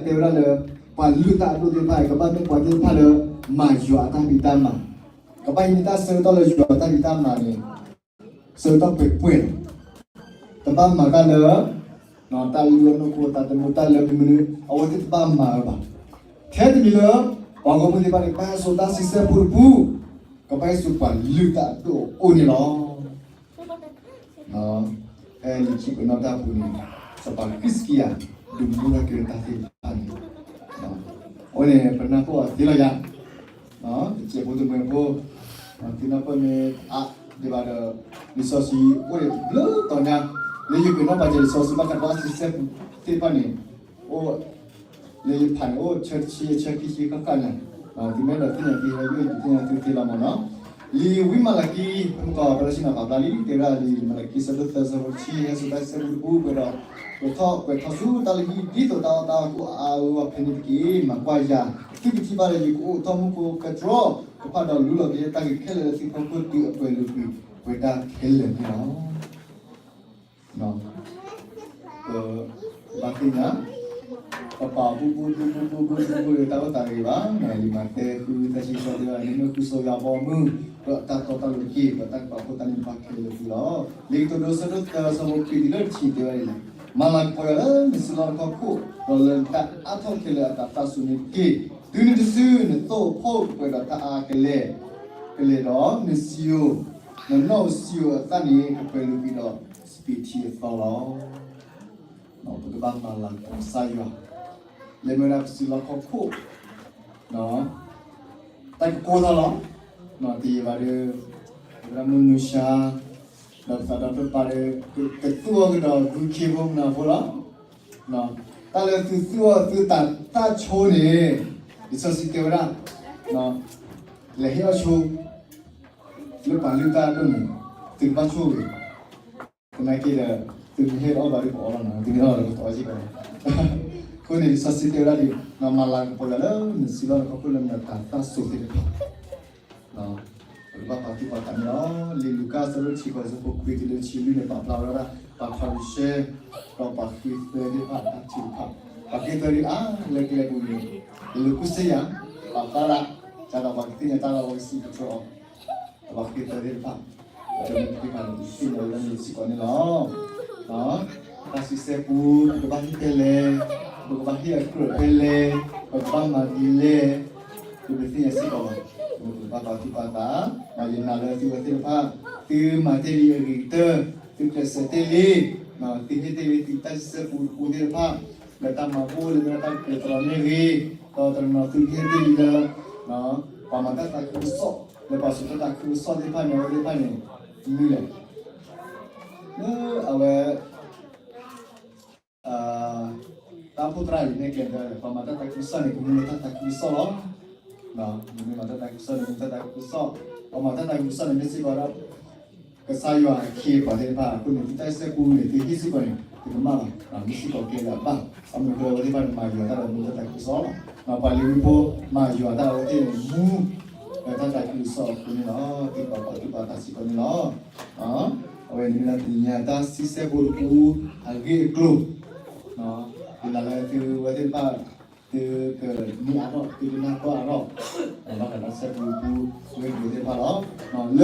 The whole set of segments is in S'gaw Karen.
လံာ်စီဆှံတဲဝဲဒၣ်လၢ ပှၤလုၢ်တၢ်အဒိၣ်သ့ၣ်တဖၣ် ကဘၣ်မ့ၢ်ပှၤသ့ၣ်တဖၣ်လၢ မၤယွၤအတၢ်ဖံးတၢ်မၤ, ကဘၣ်ဟံးန့ၢ်တၢ်ဆၢကတီၢ်လၢယွၤအတၢ်ဖံးတၢ်မၤန့ၣ် ဆၢကတီၢ်ပှဲၤပှဲၤလီၤ. တဘၣ်မၤတၢ်လၢ တၢ်လုၢ်အီၣ်နီၢ်ခိ တၢ်တမုာ်တၢ်လၢမနုၤမနုၤ အဝဲသ့ၣ်တဘၣ်မၤဝဲဘၣ်. ထဲတမံၤလၢ ပှၤဂီၢ်မုၢ်သ့ၣ်တဖၣ်န့ၣ် ကဘၣ်ဟဲစိာ်တၢ်ဆံဆဲပူတပူ, ကဘၣ်ဟဲစိာ်ပှၤလုၢ်တၢ်အဒိၣ်အအိၣ်န့ၣ်လီၤ. ဖဲလံာ်ခံကွဲးနီၣ်တၢ်ပူၤန့ၣ် စီၤပၤဃံးစကံယၤ ဒုးမူထီၣ်က့ၤတၢ်သ့ၣ်တဖၣ်န့ၣ် အဝဲန့ၣ် ပနၢ်ပၢၢ်အီၤသ့လီၤယၤ, တစဲးဖိတမှဲၤဖိ, သုနၢ်ပၢၢ်မ့ၢ်အါဒံးဘၣ်ဒီး လံာ်စီဆှံအိၣ်ဒံးဘျုးတီၤညါ, လၢယကွဲးနီၣ်ပာ်စၢၤလံာ်စီဆှံဘၣ်ဃးဒီးတၢ်ဆံဆဲပူသ့ၣ်တဖၣ်န့ၣ် အိၣ် လၢယဖးန့ၣ် အိၣ်ဆၢတဆံ အဆၢခံဆံဃၣ်ဃၣ်ညါ, သုမ့ၢ်အဲၣ်ဒိးသ့ၣ်ညါသု ဟဲယိၣ်ယသ့ၣ်ညါသုသ့လီၤမ့ၢ်နီၤ. လံာ်ဝံမၤလကံ မုၢ်ကီၢ်ပလၢဆ့ၣ်နီၤပာ်ဖျါလံ တဲဝဲဒၣ်လံာ်မၤလကံ ဆၢဒိၣ်သၢ ဆၢဖိတဆံ ဟဲစိာ်တၢ်ဆံဆဲပူတပူ ပှဲၤဒီး ပှဲၤထီၣ် ပှဲၤထီၣ်ဆူတၢ်လၢဟံၣ် ဒ်သိးတၢ်အီၣ်တၢ်အီကအိၣ်အါအါဂီၢ်ဂီၢ်ဖဲန့ၣ်တက့ၢ်. မၤကွၢ်ယၤ, သုကထံၣ်ဘၣ်လၢယကအိၣ်ထီၣ်မူခိၣ်ကတြီတဖၣ်ဒီး လူလီၤက့ၤတၢ်ဂ့ၤခဲလၢာ်လၢသုဖီခိၣ် တုၤအပှဲၤလုာ်ကွံာ်ပှဲၤတၢ်ခဲလၢာ်န့ၣ်လီၤ. ပဘၣ်သ့ၣ်ညါ ပပာ်ဘူၣ်ဘူၣ်ဘူၣ်ဘူၣ်ဘူၣ်ဘူၣ်ဘူၣ်လၢတၢ်အိၣ်သးတဂ့ၤဘၣ်. လံာ်မးသဲဃု သၢဆံသၢတဲဝဲဒၣ် နမ့ၢ်ဃုဆိယွၤအဘီအမုၢ်, ဒီးတၢ်တီတၢ်လိၤတက့ၢ်, ဒီးတၢ်ကပာ်ဖှိၣ်တၢ်န့ၣ်တဖၣ်ခဲလၢာ်လၢသုလီၤ. လံာ်ကတိၤဒိ ဆၢဒိၣ်သၢ ဆၢဖိခွံတုၤလၢတဆံတဲဝဲဒၣ်လံ, မၤလၤကပီၤယွၤလၢနစုလီၢ်နခီၣ်ခိၣ်, ဒီးလၢနတၢ်အါထီၣ်ခဲလၢာ်အသးသၣ်စူၤန့ၣ်တက့ၢ်. တုၤနုၤတစု နသိၣ်ဖိကပှဲၤဒီးတၢ်အါကလဲာ်, ကလဲာ်ဒီးနစံယိၣ်, နနီၣ်ဧိၤစံယိၣ်အသၣ်န့ၣ် ကပှဲၤလုာ်ကွံာ်ဒီးစပံးထံအသီလီၤ. ပကဘၣ်မၤလၤကပီၤကစၢ်ယွၤ လၢမ့ၢ်ဝဲဒၣ်ပစုလီၢ်ခီၣ်ခိၣ် တၢ်ကကိၢ်ထီၣ်လီၤ. တယံာ်ဘၣ်ဒီး ပဝဲဒၣ်မုၢ်နုၤဆါ ဒီးပသးဒီဖျၢၣ်ပၢ်ဒီး ကသူၣ်အီၤကဒီးဂုၤခ့ဖိမုၢ်နၤဖိလီၤ. တၢ်လၢသုသူၣ်အီၤသုသးသၣ်ဆိန့ၣ် လံာ်စီဆှံတဲဝဲဒၣ် လဲၤဟ့ၣ်အီၣ်ဆိ လၢပှၤလုၢ်တၢ်အဒိၣ်န့ၣ် သုကဘၣ်ဆိၣ်ဂ့ၤ သနာ်က့ဒီး သုမ့ၢ်ဟ့ၣ်အီၣ်ဘၣ်ဒီးပအီလီၤနီၤ, သုမ့ၢ်ဟ့ၣ်အီၣ်ဒီးပအီစ့ၢ်ကီးလီၤ. အဃိန့ၣ် လံာ်စီဆှံတဲဝဲဒၣ်ဒ်အံၤ, မၤလၤကပီၤယွၤလၢနစုလီၢ်နခီၣ်ခိၣ်လၢနတၢ်သၣ်ဆိသ့ၣ်တဖၣ်, ပကဘၣ်ပာ်သူၣ်ပာ်သးန့ၣ်လီၤ. လံာ်လူၤကၣ် အဆၢဒိၣ်တဆံဃိး အဆၢဖိခွံတုၤလၢတဆံလွံၢ်န့ၣ် ပာ်ဖျါဝဲဒၣ် ပှၤဖၤရံၤၡဲ ဒီးပှၤဃ့သွဲသ့ၣ်တဖၣ်အတၢ်ထုကဖၣ်, ပှၤဃ့သွဲဒ်အါလၢကျဲပူၤန့ၣ် တလိၣ်ကူၣ်စ့ယၤ, ပာ်ဖျါဒၣ် ကဒီးပှၤကသ့ၣ်ညါတၢ်လီၢ် ပှၤကစံးကတြီ ပှၤဃ့သွဲသ့ၣ်တဖၣ်, ပမ့ၢ်ကသ့ၣ်ညါဝဲဒၣ်န့ၣ်စ့ၢ်ကီးန့ၣ်လီၤ. တၢ်ဆံဆဲပူ ပကဘၣ်ဟ့ၣ်ဖဲလဲၣ်, ပကဘၣ်ဟ့ၣ်အကြၢးဖဲလဲၣ်, ပကဘၣ်မၤဒ်လဲၣ်, ပမ့ၢ်သ့ၣ်ညါစ့ၢ်ကီးဘၣ်, ပကဘၣ်ပာ်သူၣ်ပာ်သး, ယနာ်လၢသုဝဲသ့ၣ်တဖၣ် သုမၤတ့ၢ်လံအဂ့ၤကတၢၢ်, သုကျဲးစၢးတ့ၢ်လံ, သုဟ့ၣ်တ့ၢ်လံသုတၢ်ဆံဆဲပူတပူသ့ၣ်တဖၣ်, လၢတၢ်မၤဘူၣ်လၢတၢ်ကဲတရီမ့ၢ်ဂ့ၤ, ဒီးတနီၤနီၤသုကဟ့ၣ်တ့ၢ်လံလၢ ပှၤမၤတၢ်သးခုကစီၣ်, လၢပှၤစိာ်တၢ်သးခုကစီၣ်သ့ၣ်တဖၣ်န့ၣ် အဝဲသ့ၣ်တဖၣ်န့ၣ် မနုၤလဲၣ်, လၢအဝဲ တၢ်အိၣ်ဖှိၣ်သရၣ်အံၤမ့ၢ်ကျဲဒီး ပှၤမၤတၢ်သးခုကစီၣ်န့ၣ် ကမူလၢတၢ်သးခုကစီၣ်လီၤ. မ့ၢ်မၤတၢ်သးခုကစီၣ်န့ၣ် မ့ၢ်တၢ်သးခုကစီၣ်, ပှၤမၤတၢ်သးခုကစီၣ်န့ၣ် မ့ၢ်စ့ၢ်ကီးဒီး ကစၢ်ယွၤအခ့အပှၤသ့ၣ်တဖၣ်အဃိန့ၣ် သုတၢ်ဆံဆဲပူန့ၣ် သုဟ့ၣ်စ့ၢ်ကီးန့ၣ် သုကမၣ်ဘၣ်, မ့ၢ်စ့ၢ်ကီးကျဲလၢအဘၣ်, အမ့ၢ်ကလၢအဝဲသ့ၣ်တဖၣ်န့ၣ်မၤယွၤတၢ်ဒီးမူလၢတၢ်သးခုကစီၣ်လီၤ. ပှၤလ့ၤဝံဖိမၤယွၤတၢ်ဒီးအဝဲသ့ၣ်န့ၣ်မူ လၢတၢ်သးခုကစီၣ်အဃိန့ၣ်လီၤ. သုပာ်ပာ်သူၣ်ပာ်သးစ့ၢ်ကီးန့ၣ်လီၤ. အဝဲန့ၣ်မ့ၢ်ဒၣ်တနံၤညါတၢ်ဆံဆဲပူတပူ အဂ့ၢ်အကျိၤ, ယနာ်လၢသုဝဲသ့ၣ်တဖၣ် သုကနၢ်အါထီၣ် သုကနၢ်ပၢၢ်အါထီၣ် ဘၣ်ဃးဒီးတၢ်ဆံဆဲပူတပူ အဂ့ၢ်အကျိၤသ့ၣ်တဖၣ်လီၤ.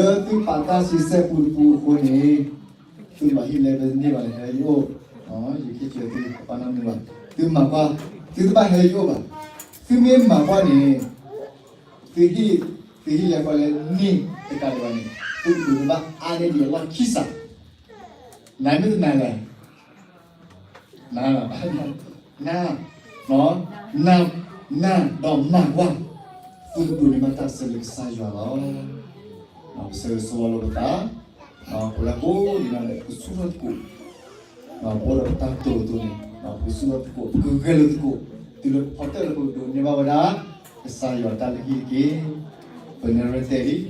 လၢသုပာ်တၢ်ဆံဆဲပူတပူအဃိန့ၣ် သုကဘၣ်ဟ့ၣ်လဲၣ် ပန့ၢ်ဘၣ်လဲၣ် ဟဲယအိၣ်, ယကဟ့ၣ်ဆၢသု ပပာ်နီတမံၤဘၣ်, သုမၤကွၢ်, သုတဘၣ်ဟဲယအိၣ်ဘၣ်, သုမ့ၢ်မၤကွၢ်န့ၣ် သုဟ့ၣ်, သုဟ့ၣ်လဲၤဃီလဲၣ်န့ၣ်တကးဒံးဘၣ်န့ၣ် သုကဒိးန့ၢ်ဘၣ်အါန့ၢ်ဒံးအလီၢ်ခံစး, နၤမ့ၢ်တနာ်လဲၣ်, နၤ, နၤ, နၤ, နၤဒီးမၤကွၢ်, သုကဒိးန့ၢ်ဘၣ်တၢ်ဆၢလၢကစၢ်ယွၤလီၤ. ပဆၢဂ့ၤဆၢဝါလိာ်ပသး, ပဝဲကိးဂၤဒဲး ပကဆူၣ်ထီၣ်သကိး ပအိၣ်ဒီးပတၢ်တိာ်အသိးန့ၣ် ပကဆူၣ်ထီၣ်သကိး ပကဂဲၤလိာ်သကိး တုၤလၢပဖီတၢၣ်လၢပကဒိးန့ၢ်ဘၣ်ဝဲဒၣ် ကစၢ်ယွၤတၢ်လုၢ်ဟံၣ်တက့ၢ်. ပနဲၣ်ရဲၣ်တဲာ်လံ,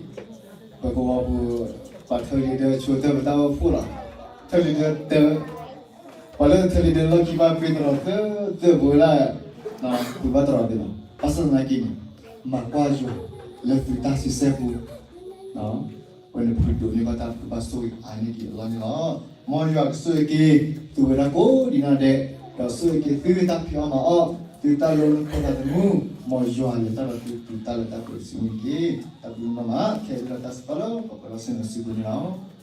ပကဝီၤပူၤ ပှၤထၢလံၤဒၢဆိတၢၢ်ပတၢ်အိၣ်ဖှိၣ်လီၤ. ထၢလံၤဒၢတၢၢ်, ပှၤလၢထၢလံၤဒၢလီၢ်ခံဘၣ်ပှ့ၤတရီၤသၢသၢပဝဲဒၣ်, ပှ့ၤဘၣ်တရီၤသ့လီၤ. ဘၣ်ဆၣ်သနာ်က့န့ၣ် မၤကွၢ်ယွၤလၢသုတၢ်ဆံဆဲပူ ဝဲန့ၣ်ပကဒိးန့ၢ်ဘၣ်တၢ်ဘၣ်ဆိၣ်ဂ့ၤအါန့ၢ်ဒံးအလီၢ်န့ၣ်လီၤ. မ်ယွၤကဆိၣ်ဂ့ၤက့ၤ သုဝဲဒၣ်ကိးဒံးနီၢ်ဒဲး, ဒီးဆိၣ်ဂ့ၤက့ၤသုတၢ်ဖံးအီၣ်မၤအီၣ်, သုတၢ်လၢနခိၣ်သးသမူ, မ်ယွၤလဲၤတၢ်ဒီးသုတုၤတၢ်လၢတၢ်ပှဲၤတစုန့ၣ်တက့ၢ်. တၢ်ဘျုးဒိၣ်မး, ခဲအံၤလၢတၢ်စံးပာ်လၢပှဲၤဒီးစံးနစုပူၤန့ၣ်လီၤ.